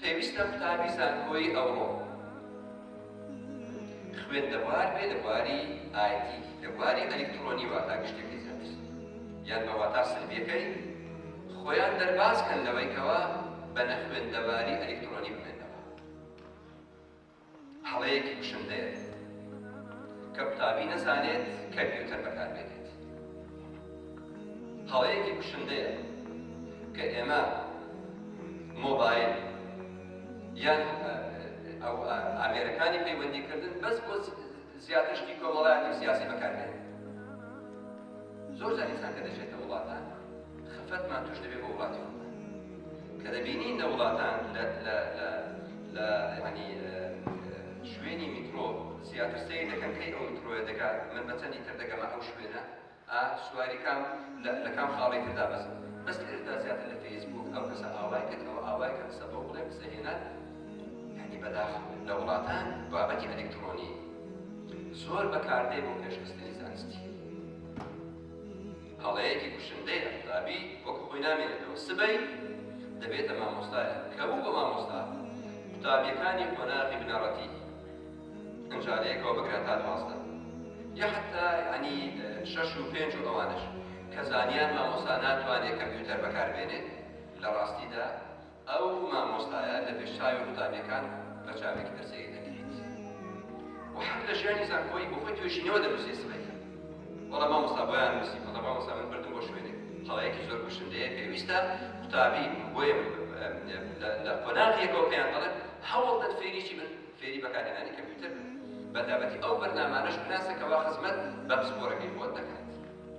پێویستە قوتابی زانکۆی ئەوڕۆ خوێندەوار بێ لە بواری ئایتی، لە بواری ئەلیکترۆنی واتا گشتیەکەی زیاتر یان بە واتا سلبیەکەی خۆیان دەرباز کەن لەوەی کەوا بە نەخوێندەواری ئەلیکترۆنی بمێنەوە. هەڵەیەکی کوشندەیە کە قوتابی نەزانێت کەمپیوتەر بەکاربێنێت. هەڵەیەکی کوشندەیە کە ئێمە مۆبایل یان ئەو ئامێرەکانی پەیوەندیکردن بەس بۆ زیاتر شتی کۆمەڵایەتی و سیاسی بەکاربێنێت. زۆر جار ئینسان کە دەچێتە وڵاتان خەفەتمان توش دەبێت بۆ وڵاتی خۆمان کە دەبینین لە وڵاتان لە لە لە لە یعنی شوێنی میترۆ زیاتر سەیر دەکەن کەی ئەو میترۆیە دەگات من بە چەندی تر دەگەمە ئەو شوێنە ئا سواری کام لە لە کام خاڵی تر دابەزم بەس لێرەدا زیاتر لە فەیسبووک ئەو کەسە ئاوای کرد ئەوە ئاوای کرد قسە بەو بڵێ قسە هێنان یعنی بەداخەوە لە وڵاتان بابەتی ئەلیکترۆنی زۆر بەکاردێ بۆ پێشخستنی زانستی. هەڵەیەکی کوشندەیە، قوتابی وەکو خۆی نامێنێتەوە، سبەی دەبێتە مامۆستایەک، کە بوو بە مامۆستا قوتابیەکانی قۆناغی بنەڕەتی ئنجا لە یەکەوە بگرە تا 12 یا حەتا یانی شەش و پێنج و ئەوانەش کە زانیان مامۆستا ناتوانێت کەمپیوتەر بەکاربێنێت لە ڕاستیدا ئەو مامۆستایە لە پێش چاوی قوتابیەکان بە چاوێکی تر سەیر دەکرێت و هەر لە ژیانی زانکۆیی بۆ خۆی توێژینەوە دەنووسێ سبەی وەڵا مامۆستا بۆیان نووسی وەڵا مامۆستا من بردم بۆ شوێنێک هەڵەیەکی زۆر کوشندەیە پێویستە قوتابی بۆیە لە قۆناغی یەکەوە پێیان دەڵێن هەوڵ دەن فێری چی بن فێری بەکارهێنانی کەمپیوتەر بن بەتایبەتی ئەو بەرنامانەش بناسە کەوا خزمەت بە پسپۆرەکەی خۆت دەکەن.